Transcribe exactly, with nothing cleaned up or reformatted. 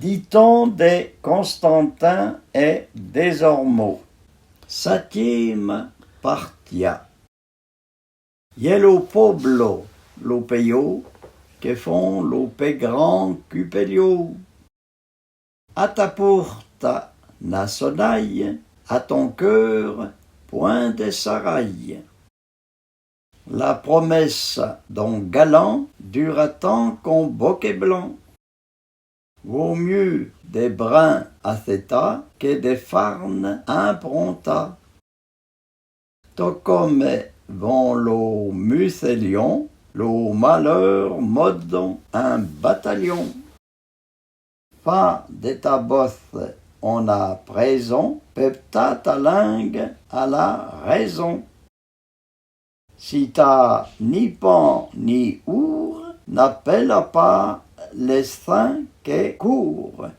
Diton de Constantin è Dézormô. Satiéma partia. Y è lo poblo lo pe yo, que fon lo pe gran cupeliô. A ta porta na sonaye, a ton cœur poin de saraye. La promessa d'on galan dura tan qu'on boquet blan. Vô miu de brin acetâ que de farne impronta. To comme von lo mucelion, lo malheur modon in batalion. Fa de ta bosse ona prézon, pe ptâ ta lingue a la rézon. Si t'â ni pan ni our, n'apèla pa le sin que cour.